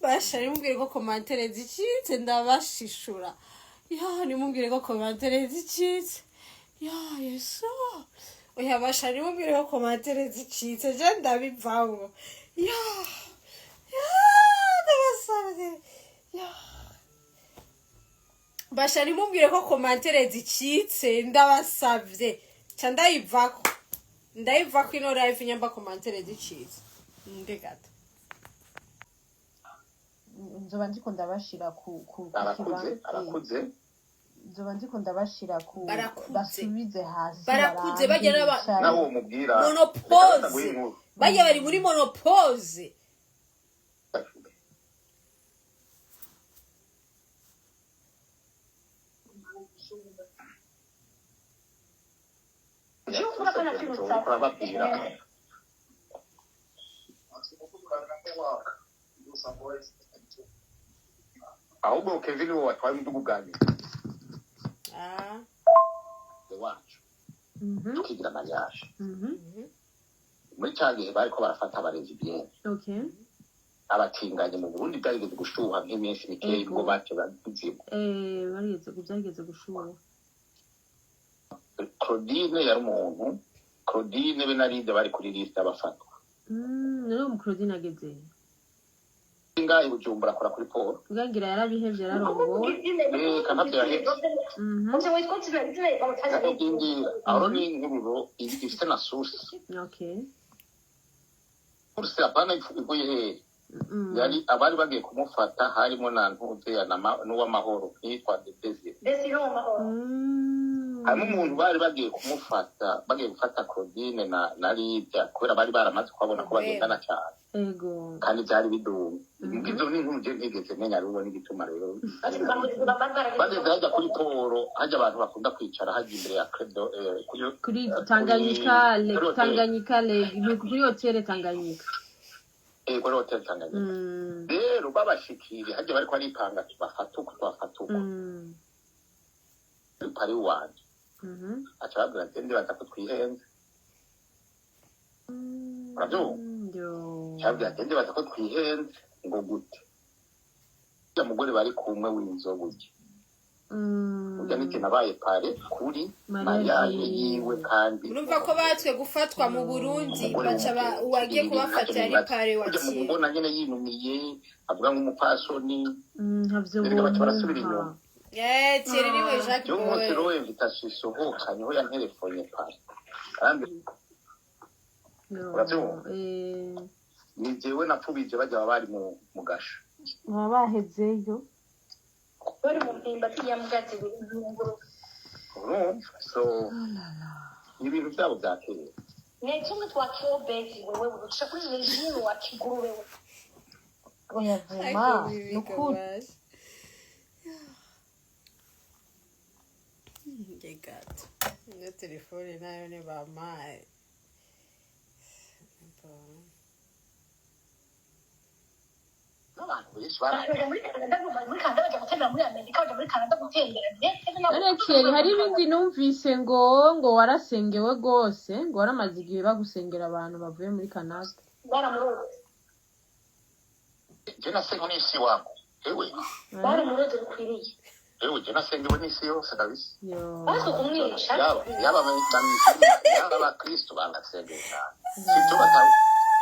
Speaker 2: Basha, nimubwire ko commentaires zicitse, ndabashishura. Ya, nimubwire ko commentaires zicitse. Ya Yesu, oya basha, nimubwire ko commentaires zicitse, je ndabivamwo. Ya ya, ndabasabye. Ya basha, nimubwire ko commentaires zicitse, ndabasabye. Ca ndayivako, ndayivako ino live nyamba commentaires zicitse. Nde gato.
Speaker 4: Nzoba ndiko ndabashira ku
Speaker 7: Arakuze.
Speaker 4: kibanza.
Speaker 7: Arakuze.
Speaker 4: Nzoba ndiko ndabashira ku
Speaker 2: Barakuze.
Speaker 4: basubize hasi.
Speaker 2: Barakuze,
Speaker 4: barambe,
Speaker 2: bajya
Speaker 4: bicare.
Speaker 7: Nawe uwo mubwira, reka
Speaker 2: ménopause.
Speaker 7: ndaguhe inkuru.
Speaker 2: Bajya bari muri ménopause.
Speaker 7: Uriko urababwira. Ahubwo Kevin wo watwaye umudugu bwa nyuma
Speaker 2: Ah.
Speaker 7: wacu tukigira mariage muri cya gihe bariko barafata abarezi bien abatinganye mu Burundi, byarigeze gushuha nk'iminsi mikeyi.
Speaker 8: Ego.
Speaker 7: Ubwo batyo bazima.
Speaker 8: Barigeze, byarigeze gushuha.
Speaker 7: Claudine yari umuntu, Claudine be na Lydia bari kuri liste abafatwa.
Speaker 8: None uwo Claudine ageze
Speaker 7: Ngaha i Bujumbura akora kuri Paul.
Speaker 8: Bwagira yarabihevye, yararongowe.
Speaker 7: Reka, ntavyo yahevye. Ndakubwira aho ni inkururo ifite na source. Source apana ivuye hehe? Yari abari bagiye kumufata harimo na Ntuzeya n'uwamahoro yitwa Desire. Harimo umuntu bari bagiye kumufata, bagiye gufata Claudine na Lydia kubera bari baramaze kubabona ko bagendana cyane. Kandi byari bidumye. Izo ni inkuru je ntigeze menya rero n'igituma rero bageze hajya kuri Poro, hajya abantu bakunda kwicara hajya imbere ya Credo, kuri
Speaker 8: Kuri Tanganyika
Speaker 7: kuri
Speaker 8: Lake.
Speaker 7: hoteli.
Speaker 8: Tanganyika Lake, ni kuri hoteli Tanganyika.
Speaker 7: Kuri hoteli Tanganyika. Rero babashikiriye hajya bariko baripanga ati bafata uku, twafata uku. Pari wanje aca babwira ati ndibaza ko twihenze, urabyumva?
Speaker 8: Yo.
Speaker 7: Cyabwira ati ndibaza ko twihenze. Ngo gute? Uriya mugore bari kumwe w'inzobe urya, urya n'ikintu abaye pare kuri
Speaker 8: mariage
Speaker 7: mariage yiwe kandi.
Speaker 2: Urumva ko batswe gufatwa mu Burundi,
Speaker 7: Umugore
Speaker 2: baca
Speaker 7: w'umugenzi
Speaker 2: uwagiye
Speaker 7: ibi
Speaker 2: kubafata
Speaker 7: ntacyo
Speaker 2: yari
Speaker 7: bimaze.
Speaker 2: pare wa
Speaker 7: Ujya mu
Speaker 2: Thierry.
Speaker 7: mubona nyene yinumiye avuga nk'umupfasoni.
Speaker 8: Ntavyo
Speaker 7: Erega baca barasubira
Speaker 8: bomuha.
Speaker 7: inyuma.
Speaker 2: Thierry niwe Jacques
Speaker 7: Jewe umunsi
Speaker 2: Boy.
Speaker 7: rero invitation isohoka niho yanterefonye pare. Arambwira
Speaker 8: Yo,
Speaker 7: Urabyumva?
Speaker 8: eh,
Speaker 7: Ni jewe napfubije bajya bari mu gasho.
Speaker 8: Baba bahezeyo.
Speaker 6: Bari mu mpimba z'inyambwa zibiri z'inguru.
Speaker 7: Urumva, so ni ibintu byabo bya kera.
Speaker 6: Ni tumwe twa kobezi, wewe uca kuri régime wa kigurube we.
Speaker 4: Oya,
Speaker 2: Ariko
Speaker 4: vraiment, ni
Speaker 2: bibika
Speaker 4: ukuri.
Speaker 2: Baje nge gato, ino telefone nayo ni bampaye.
Speaker 7: N'abantu benshi bara
Speaker 6: Bajya muri Canada, muri Canada bajya gutembera, muri Amerika bajya muri Canada gutembera ndetse.
Speaker 8: None Thierry, hari ibindi numvise ngo warasengewe rwose, ngo waramaze igihe bagusengera abantu bavuye muri Canada.
Speaker 6: Baramuroze.
Speaker 7: Je nasengewe n'isi wangu, ewe.
Speaker 6: Baramuroze bikwiriye.
Speaker 7: Ewe, je nasengewe n'isi yose kabisa.
Speaker 8: Yo.
Speaker 6: Bazi kumwica.
Speaker 7: Yaba yaba abakristo banasengeye cyane, sibyo batawe.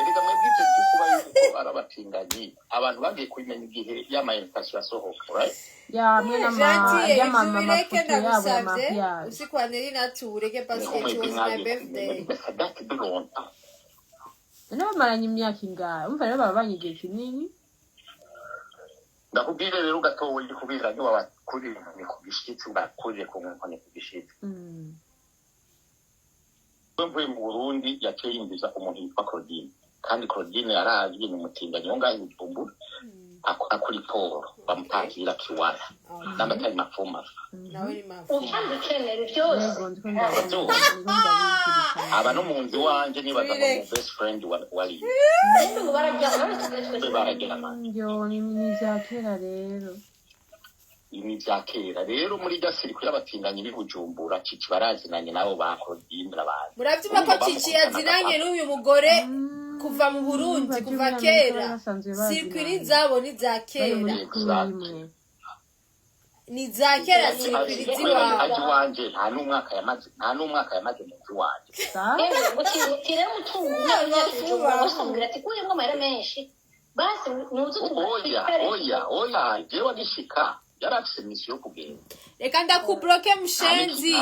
Speaker 7: Erega mwebwe ibyo byo kuba yuko ari abatinganyi, abantu bagiye kubimenya igihe y'ama invitation asohoka, right?
Speaker 8: Ya, hamwe n'ama
Speaker 2: Gentille, ivyo
Speaker 8: y'amama
Speaker 2: ubireke,
Speaker 8: amafoto yabo ya
Speaker 2: ndagusavye.
Speaker 8: mariage.
Speaker 2: Usiku wa Neri natureke parce
Speaker 7: Niho
Speaker 2: que it
Speaker 7: mwebwe
Speaker 2: was my
Speaker 7: mwagiye
Speaker 2: birthday.
Speaker 7: kubimenya, ça date de longtemps.
Speaker 8: None bamaranye imyaka ingahe? Umva rero, baba banye igihe kinini.
Speaker 7: Ndakubwire rero gatoya, kubera niba wakurira inkoni ku gishitsi, urakurire ku nkoni ku gishitsi. We mvuye mu Burundi, yaciye yinjiza umuntu yitwa Claudine, kandi Claudine yarazwi, ni umutinganyi wo ngaho i Bujumbura, akora kuri poro, bamutangira kiwara namba atari mapfuma.
Speaker 2: Nawe ni mafu.
Speaker 6: Ubyandike byose.
Speaker 8: Yego, ndiko ndabona, ndiko ndabizirikana.
Speaker 7: Aba no mu nzu iwanje, nibaza ngo mu best friend wa wari
Speaker 6: Ngo bararyama twese.
Speaker 7: Be bararyamana.
Speaker 8: Yo, ni ibya kera rero.
Speaker 7: Ibi bya kera rero, muri rya circuit y'abatinganyi b'i Bujumbura, Cici barazinanye nabo ba Claudine abantu.
Speaker 2: Muravyumva ko Cici yazinanye n'uyu mugore kuva mu Burundi,
Speaker 8: Baje
Speaker 2: kuva
Speaker 8: muri Amerika
Speaker 2: kera.
Speaker 8: basanzwe
Speaker 2: Circuit
Speaker 8: bazinanye.
Speaker 2: ni zabo ni za
Speaker 8: Bari muri
Speaker 2: kera.
Speaker 8: crew imwe.
Speaker 2: Ni za kera circuit z'iwabo.
Speaker 7: Aje iwanje nta n'umwaka yamaze mu nzu iwanje.
Speaker 8: Sa?
Speaker 6: Ngo tire umutungo usambwira ati kuyemo amahera menshi basi nuze.
Speaker 7: Oya, oya, oya, jewe agishika yari afise mission yo kugenda.
Speaker 2: Reka ndakubloke, mushenzi,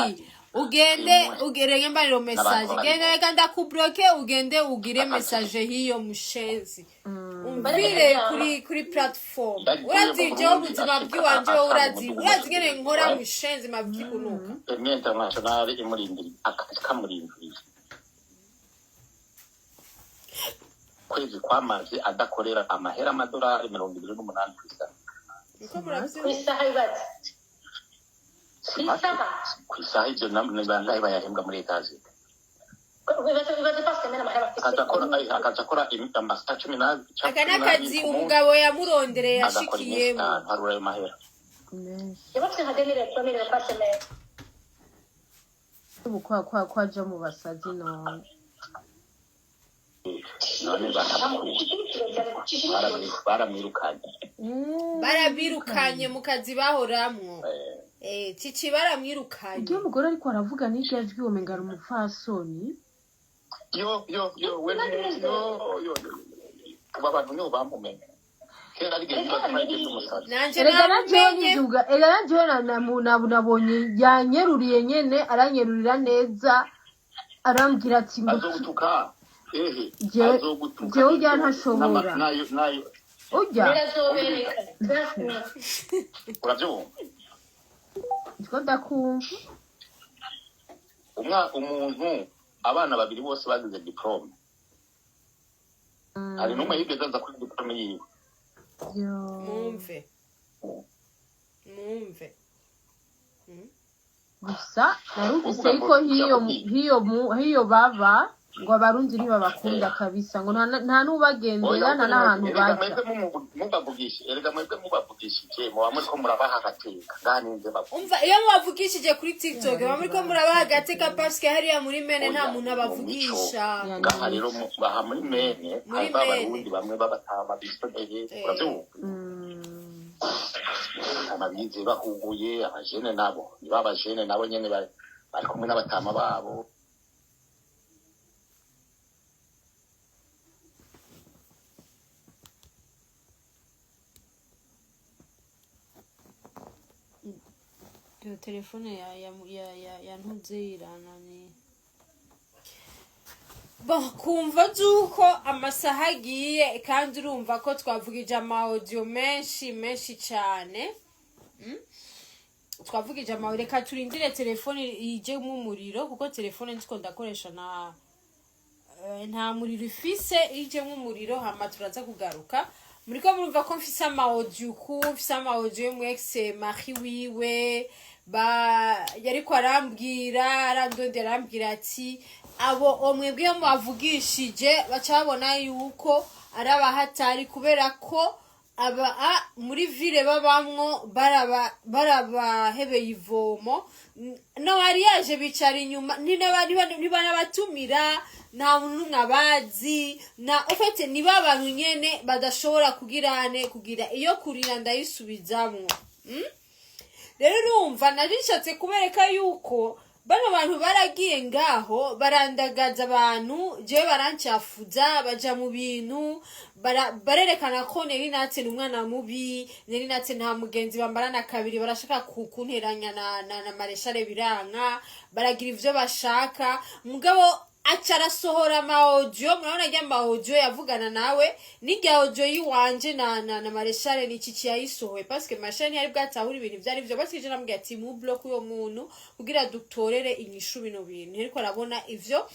Speaker 2: ugende ugerenge mbariro message, genda, reka ndakubloke, ugende ugire message hiyo, mushenzi, umvire kuri platform. Urazi ibyo ubuzima bw'iwanje wowe, urazi ingene nkora, mushenzi, mabwikunuka.
Speaker 7: Permis international imurindiriye, akazi kamurindiriye, kwezi kwamaze adakorera amahera amadolari 28 ku isaha.
Speaker 2: Niko muravyumva?
Speaker 6: Ku isaha, ibaze ku isaha.
Speaker 7: Ku isaha, ivyo ni bangahe bayahembwa muri etaje?
Speaker 6: Ibaze, ibaze pasite mena amahera bafise.
Speaker 7: Akaza akora amasaha 12
Speaker 2: Aka ni
Speaker 7: 12
Speaker 2: akazi
Speaker 7: ku munsi,
Speaker 2: umugabo yamurondereye
Speaker 7: agakora iminsi
Speaker 2: yashikiyemo.
Speaker 7: 5, harura ayo mahera.
Speaker 8: Menshi.
Speaker 6: Yabafise nka 2000, 3000 par semaine.
Speaker 8: Ubu kwa kwaja mu basazi none.
Speaker 7: None baramukura, baramwirukanye.
Speaker 2: Barabirukanye mu kazi bahoramwo. Cici baramwirukanye.
Speaker 8: Ibyo umugore ariko aravuga n'iryo jwi womenga ari umupfasoni.
Speaker 7: Yo, yo, yo, we, yo, yo, yo, ubu abantu nibo bamumenye, kera ari igihe twari umusazi.
Speaker 2: Nanje
Speaker 8: Erega na jewe
Speaker 2: namumenye.
Speaker 8: nkivyuga, erega na jewe nabonye yanyeruriye nyene, aranyerurira neza, arambwira ati ngo
Speaker 7: Azogutuka ehe. Azogutuka.
Speaker 8: Jewe ujya ntashobora.
Speaker 7: Nayo
Speaker 8: Ujya
Speaker 6: Birazobereka.
Speaker 7: Urabyumva?
Speaker 8: Ndiko ndakumva.
Speaker 7: Umuntu abana babiri bose bagize diplôme, hari n'umwe yigeze aza kuri diplôme yiwe.
Speaker 8: Yo.
Speaker 2: Mumve, mumve.
Speaker 8: Gusa narumvise yuko hiyo baba ngo abarundi ntibabakunda kabisa, ngo nta n'ubagendera, nta n'ahantu
Speaker 7: Erega
Speaker 8: baja.
Speaker 7: mwebwe erega mwebwe mubavugishije, muba muriko murabaha agateka ngaha, ninze bavuga.
Speaker 2: Umva, iyo mubavugishije kuri TikTok baba muriko murabaha agateka, parce hariya muri mene nta muntu abavugisha.
Speaker 8: Ya,
Speaker 7: Ngaha rero aha muri mene
Speaker 2: Muri
Speaker 7: hari
Speaker 2: Maine.
Speaker 7: abarundi bamwe b'abatama bisoneye, urabyumva? Abatama bize bahuguye, abajene nabo ni ba bajene nabo nyene bari kumwe n'abatama babo.
Speaker 2: Iyo telefone ya ntuze irananiye. Bon, kumva z'uko amasaha agiye, kandi urumva ko twavugije ama audio menshi menshi cyane. Twavugije ama, reka turindire telefone ijemo umuriro, kuko telefone nziko ndakoresha na nta muriro ifise. Ijemo umuriro, hama turaza kugaruka. Muriko murumva ko mfise ama audio, ku mfise ama audio y'umu ex mari wiwe ba yariko arambwira, arandondera, arambwira ati abo omwebwe iyo mubavugishije baca babona yuko ari abahatari, kubera ko aba muri ville babamwo barabahebeye ivomo no mariage, bicara inyuma, ntibanabatumira, nta muntu n'umwe abazi na ufite. Niba abantu nyene badashobora kugirane kugira iyo kurira ndayisubizamwo. Rero urumva narishatse kubereka yuko bano bantu baragiye ngaho barandagaza abantu, jewe barancyafuza, baja mu bintu barerekana ko Neri Natse ni umwana mubi, Neri Natse nta mugenzi bambarana kabiri, barashaka kunteranya na Mareshale, biranka, baragira ivyo bashaka. Mugabo aca arasohora ama audio. Murabona rya ma audio yavugana nawe n'irya audio yiwanje na Mareshale ni iki yayisohoye, parce que Mareshale ntiyari bwatahura ibintu vyari vyo, parce que je namubwiye ati mu block uyo muntu kugira dutorere inyishu bino bintu, ariko arabona ivyo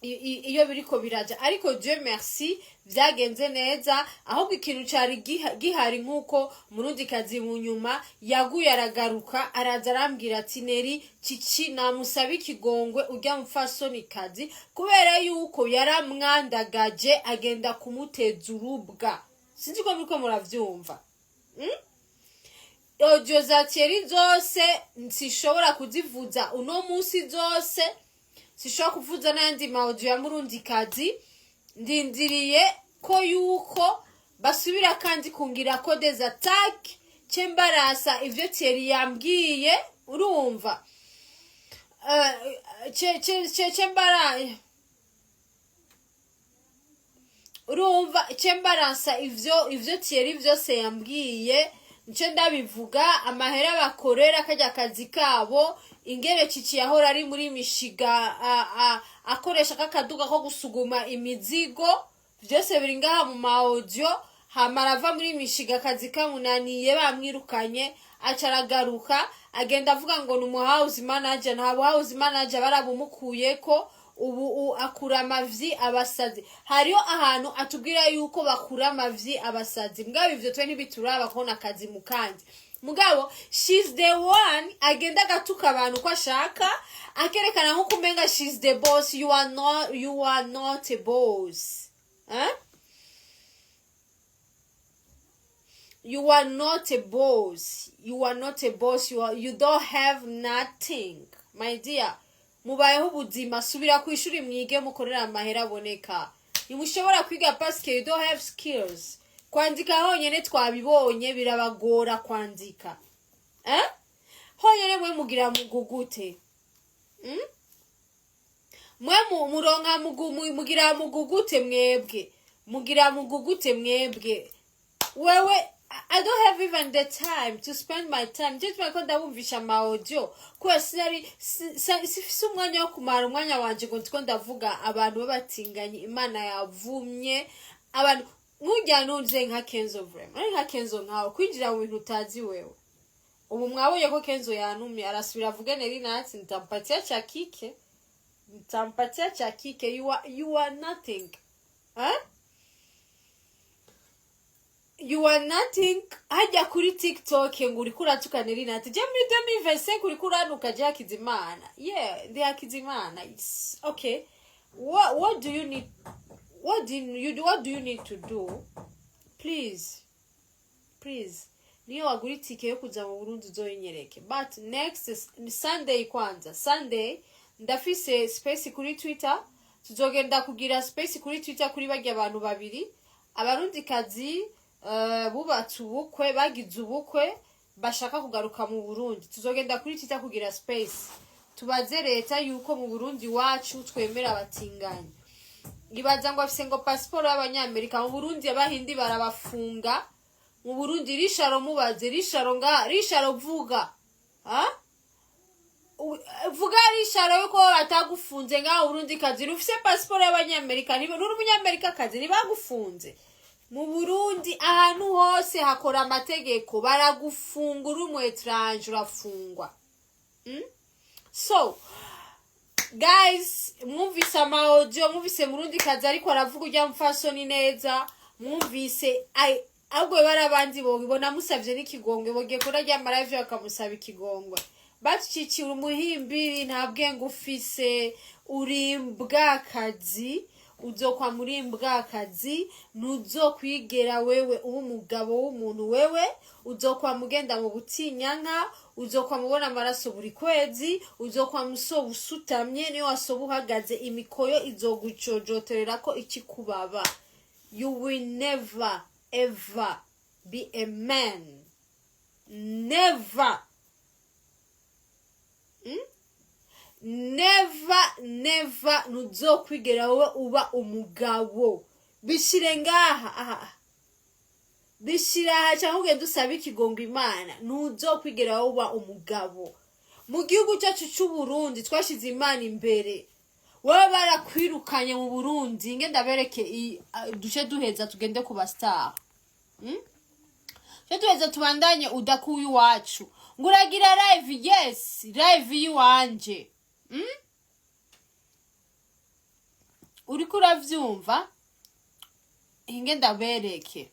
Speaker 2: iyo biriko biraja. Ariko Dieu merci, vyagenze neza. Ahubwo ikintu cari gihari nk'uko Murundikazi mu nyuma yaguye aragaruka, araza arambwira ati Neri, Cici namusaba ikigongwe urya mupfasonikazi, kubera yuko yaramwandagaje, agenda kumuteza urubwa. Sinzi ko muriko muravyumva. Audio za Thierry zose nsishobora kuzivuza uno munsi zose, sishobora kuvuza n'ayandi ma audio ya Murundikazi. Ndindiriye ko yuko basubira kandi kungira ko des attaques cembarasa ivyo Thierry yambwiye. Urumva, ce cembara, urumva, cembaransa ivyo Thierry vyose yambwiye, nce ndabivuga, amahera bakorera kajya kazi kabo, ingere Cici yahora ari muri Mishiga akoresha kakaduga ko gusuguma imizigo, vyose biri ngaha mu ma audio. Hama arava muri Mishiga, akazi kamunaniye, bamwirukanye, aca aragaruka, agenda avuga ngo ni umu house manager. Nta house manager, barabumukuyeko. Ubu akura amavyi abasazi. Hariyo ahantu atubwira yuko bakura amavyi abasazi. Mugabo ivyo twe ntibituraba, kubona akazi mu kandi. Mugabo she's the one agenda agatuka abantu uko ashaka, akerekana nko kumenga she's the boss. You are not, you are not a boss, eh? You are not a boss, you are not a boss. You don't have nothing, my dear. Mubayeho ubuzima, subira ku ishuri mwige, mukorera amahera aboneka. Ntimushobora kwiga parce you don't have skills. Kwandika honyene twabibonye, birabagora kwandika, eh? Honyene mwe mugira mugugute, Mwe muronka mugira mugugute, mwebwe mugira mugugute mwebwe. Wewe, I don't have even the time to spend my time. Just ko ndabumvisha ama audio kubera sinari sifise umwanya wo kumara umwanya wanje ngo ndiko ndavuga abantu b'abatinganyi Imana yavumye. Abantu nk'urya nunze nka Kenzo, vraiment ari nka Kenzo nkawe kwinjira mu bintu utazi wewe. Ubu mwabonye ko Kenzo yanumye, arasubira avuge Neri Natsi, nitampatia cha kike, nitampatia cha kike. You are nothing, eh? You are nothing. Hajya kuri TikTok ngo uriko uratuka Neri Natsi, je muri 2025 uriko uranuka je Hakizimana. Yeah, ndi Hakizimana. It's okay. What do you need? What do you need to do? Please, please, niyo wagura itike yo kuza mu Burundi uzoyinyereke. But next Sunday, kwanza Sunday ndafise space kuri Twitter. Tuzogenda kugira space kuri Twitter kuri barya abantu babiri, Abarundikazi bubatse ubukwe, bagize ubukwe, bashaka kugaruka mu Burundi. Tuzogenda kuri Twitter kugira space, tubaze leta yuko mu Burundi wacu twemera abatinganyi. Ibaza ngo afise ngo pasiporo y'Abanyamerika. Mu Burundi Abahindi barabafunga. Mu Burundi, Risharo, mubaze Risharo nga Risharo vuga, ha? Vuga risharo yuko batagufunze ngaho Burundi kazi, ufise pasiporo y'abanyamerika, niba uri umunyamerika kazi ntibagufunze. Mu Burundi ahantu hose hakora amategeko, baragufunga uri umu étranger, urafungwa. So guys, mwumvise ama audio, mwumvise Murundi kazi ariko aravuga ujya mfasoni neza, mwumvise ahubwo bari abandi bobibona musavye n'ikigongwe, bogiye kurarya ama live bakamusaba ikigongwe. Bacicira umuhimbiri, nta bwenge ufise, uri imbwakazi, uzokwa muri imbwakazi, ntuzokwigera wewe uba umugabo w'umuntu. Wewe uzokwa mugenda mu butinyanka, uzokwa mubona amaraso buri kwezi, uzokwa musoba usutamye, niyo wasoba uhagaze imikoyo izogucojoterera ko ikikubaba. You will never ever be a man, never. Never, never, ntuzokwigera wowe uba umugabo. Bishire ngaha aha, bishire aha, cyangwa ugende usabe ikigongo Imana. Ntuzokwigera wowe uba umugabo mu gihugu cyacu c'Uburundi. Twashize Imana imbere. Wowe barakwirukanye mu Burundi. Nge ndabereke duce duheza tugende ku ba star. Duce duheza tubandanye udakuye iwacu ngo uragira live. Yes, live y'iwanje. Uriko uravyumva? Inge ndabereke,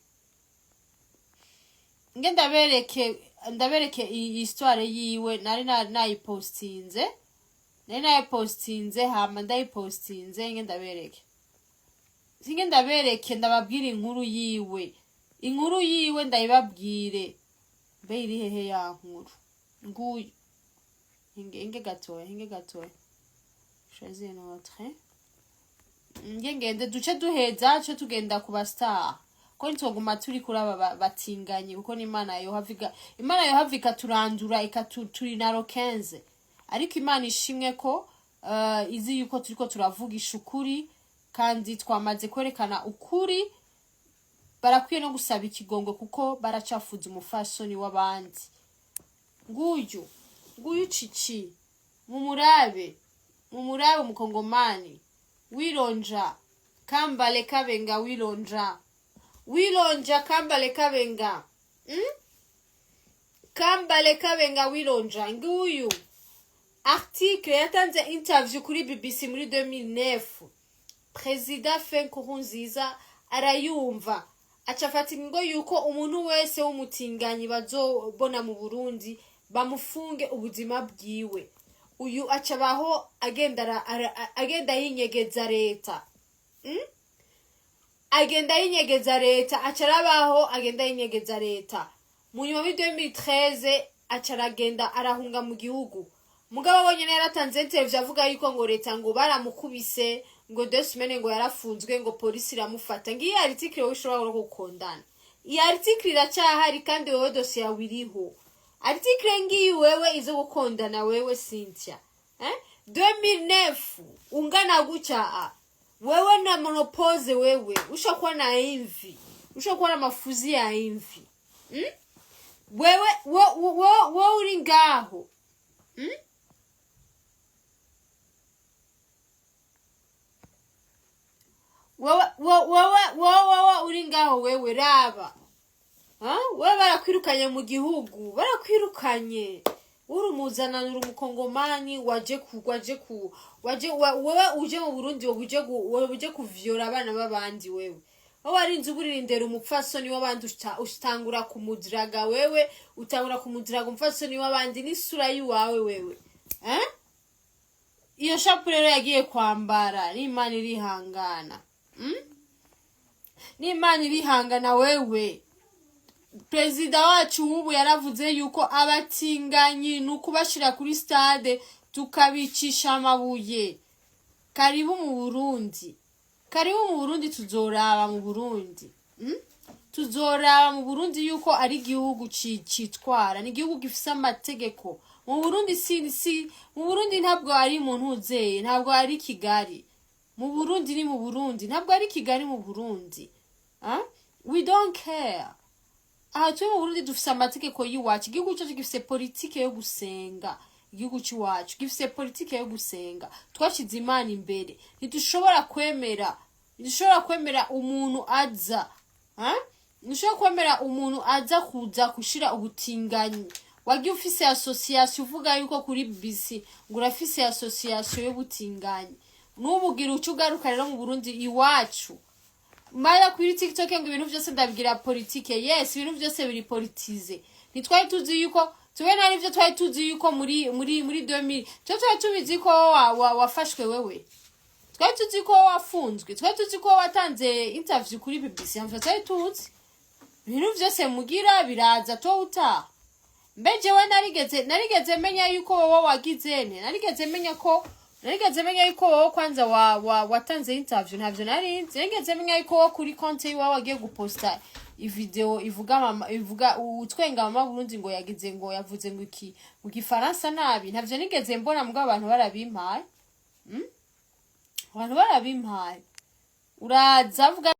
Speaker 2: nge ndabereke, ndabereke iyi histoire yiwe. Nari nayipostinze, nari nayipostinze, hama ndayipostinze. Nge ndabereke, singe ndabereke, ndababwire inkuru yiwe, inkuru yiwe ndayibabwire. Mbe iri hehe ya nkuru? Nguyu. Inge, inge gatoya, inge gatoya. Choisir notre, nge ngende duce duheza, duce tugenda ku ba star, ko ntitwoguma turi kuri aba batinganye, kuko n'Imana yohava, Imana yohava ikaturandura, ikaturi na rokenze. Ariko Imana ishimwe ko izi yuko turiko turavugisha ukuri kandi twamaze kwerekana ukuri. Barakwiye no gusaba ikigongo kuko baracafuza umufasoni w'abandi. Nguyu, nguyu Cici, mumurabe, mumurabe, umukongomani Wilonja Kambale Kabenga, Wilonja, Wilonja Kambale Kabenga, Kambale Kabenga Wilonja nguyu. Article yatanze interview kuri BBC muri 2009, Perezida Pierre Nkurunziza arayumva, aca afata ingingo yuko umuntu wese w'umutinganyi bazobona mu Burundi bamufunge ubuzima bwiwe. Uyu aca abaho agenda agenda yinyegeza leta. Agenda yinyegeza leta, aca arabaho agenda yinyegeza leta. Mu nyuma muri 2013 aca aragenda arahunga mu gihugu. Mugabo wenyine yaratanze interview avuga yuko ngo leta ngo baramukubise, ngo 2 semaines ngo yarafunzwe, ngo polisi iramufata. Ngiyi article wowe ushobora no gukondana. Iyi article iracyahari kandi wowe dosiye yawe iriho. Article ngiyi wewe izo gukondana wewe Cynthia, eh? 2009 ungana gutya a wewe na ménopause, wewe ushakuwa na imvi, ushakuwa na mafuzi ya imvi. Wewe wo uri ngaho. Wewe wewe wewe uri ngaho, wewe raba. Ha? Wewe barakwirukanye mu gihugu, barakwirukanye, uri umuzanano, uri umukongomani waje waje wewe uje mu Burundi, wowe uje wewe uje kuvyora abana b'abandi. Wewe wowe warinze uburirindera umupfasoni w'abandi, utangura kumudiraga, wewe utangura kumudiraga umupfasoni w'abandi n'isura y'iwawe wewe, eh? Iyo shapu rero yagiye kwambara n'Imana irihangana. N'Imana irihangana. Wewe perezida wacu w'ubu yaravuze yuko abatinganyi ni ukubashira kuri stade tukabicisha amabuye. Karibu mu Burundi, karibu mu Burundi. Tuzoraba mu Burundi. Tuzoraba mu Burundi yuko ari igihugu citwara, ni igihugu gifise amategeko. Mu Burundi si mu Burundi, ntabwo ari mu ntuzeye, ntabwo ari Kigali. Mu Burundi ni mu Burundi, ntabwo ari Kigali mu Burundi. Ah? We don't care. Aha turi mu Burundi dufise amategeko y'iwacu. Igihugu cyacu gifise politike yo gusenga. Igihugu cyacu gifise politike yo Igihugu c'iwacu gifise politike yo gusenga. Twashize Imana imbere. Ntidushobora kwemera umuntu aza, ha? Ntidushobora kwemera umuntu aza kuza gushira ubutinganyi. Wagiye ufise association, uvuga yuko kuri BBC ngo urafise association y'ubutinganyi. N'ubu ugira uca ugaruka rero mu Burundi iwacu. Mara kuri TikTok ngo ibintu byose ndabigira politike. Yes, ibintu byose biri politisé. Ntitwari tuzi yuko tube nari byo, twari tuzi yuko muri 2000 twe twari tubizi ko wafashwe wewe, twari tuzi ko wafunzwe, twari tuzi ko watanze interview kuri BBC. Mva, twari tuzi ibintu byose mugira biraza to utaha. Mbe jewe narigeze menya yuko wowe wagize nte? Narigeze menya yuko wowe kwanza watanze interview? Ntavyo narinzi. Narigeze menya yuko wowe kuri konti yiwawe wagiye guposta ivideo ivuga mama, ivuga utwenga mama Burundi, ngo yagize, ngo yavuze ngo iki mu Gifaransa nabi. Ntavyo nigeze mbona. Mbwa abantu barabimpaye, Abantu barabimpaye. Uraza avuga.